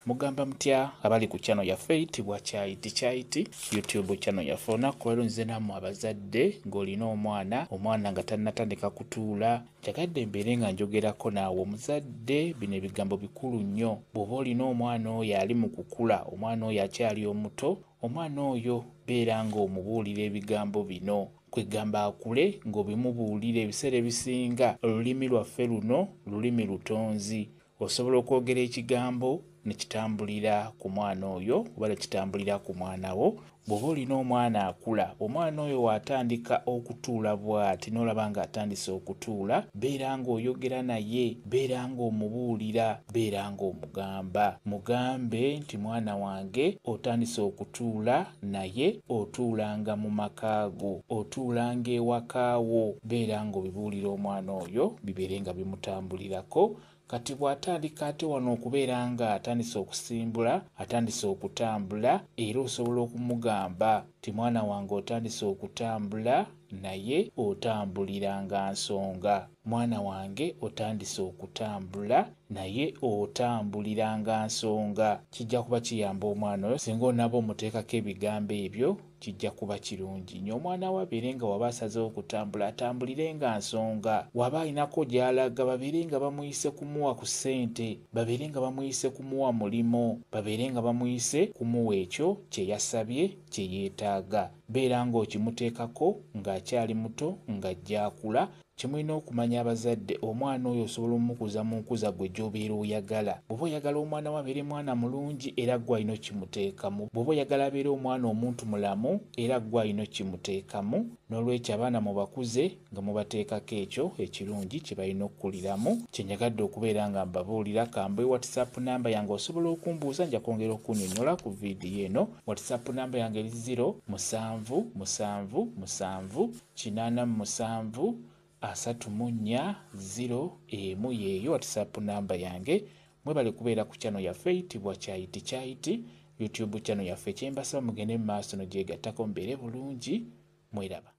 Mugamba mutya abali ku channel yaffe eyitibwa Kyayiti Kyayiti YouTube channel yaffe. Olunaku lwaleero nzize nammwe abazadde ng'olina omwana, omwana nga tannatandika kutuula. Njagadde mbeere nga njogerako naawe omuzadde, bino ebigambo bikulu nnyo. Bw'oba olina omwana oyo ali mu kukula, omwana oyo akyali omuto, omwana oyo beera ng'omubuulira ebigambo bino. Kwegamba akule ng'obimubuulira. Ebiseera ebisinga olulimi lwaffe luno lulimi lutonzi. Osobola okwogera ekigambo ne kitambulira ku mwana oyo oba ne kitambulira ku mwana wo. Bw'oba olina omwana akula, omwana oyo w'atandika okutuula bw'ati n'olaba ng'atandise okutuula, beera ng'oyogera naye, beera ng'omubuulira, beera ng'omugamba. Mugambe nti mwana wange otandise okutuula naye otuulanga mu maka go, otuulanga ewaka wo. Beera ng'obibuulira omwana oyo bibeere nga bimutambulirako. Kati bw'atandika ate wano okubeera nga atandise okusimbula, atandise okutambula, era osobola okumugamba nti mwana wange otandise okutambula naye otambuliranga nsonga. Mwana wange otandise okutambula naye otambuliranga nsonga. Kijja kuba kiyamba omwana oyo. Singa onaaba omuteekako ebigambo ebyo kijja kuba kirungi nnyo. Omwana we abeere nga waba asazeewo okutambula atambulire nga nsonga. Waba alinako gy'alaga babeere nga bamuyise kumuwa ku ssente, babeere nga bamuyise kumuwa mulimu, babeere nga bamuyise kumuwa ekyo kye yasabye kye yeetaaga. Beera ng'okimuteekako ng'akyali muto ng'ajja akula. Kye mulina okumanya abazadde, omwana oyo osobola omukuza mu nkuza gwe gy'obeera oyagala. Bw'oba oyagala omwana wo abeere mwana mulungi, era ggwe alina okkimuteekamu. Bw'oba oyagala abeere omwana omuntu mulamu, era ggwe alina okkimuteekamu. N'olwekyo abaana mubakuze nga mubateekako ekyo ekirungi kye balina okukuliramu. Kye njagadde okubeera nga mbabuulira, kambe WhatsApp namba yange osobola okumbuuza, nja kwongera okunnyonnyola ku vidiyo eno. WhatsApp namba yange eri 0 7 7 7 87 34 0 1 yeeyo WhatsApp namba yange. Mwebale kubeera ku channel yaffe eyitibwa Kyayiti Kyayiti YouTube channel yaffe. Kyembasaba mugende mu maaso nogyegattako mubeere bulungi, mweraba.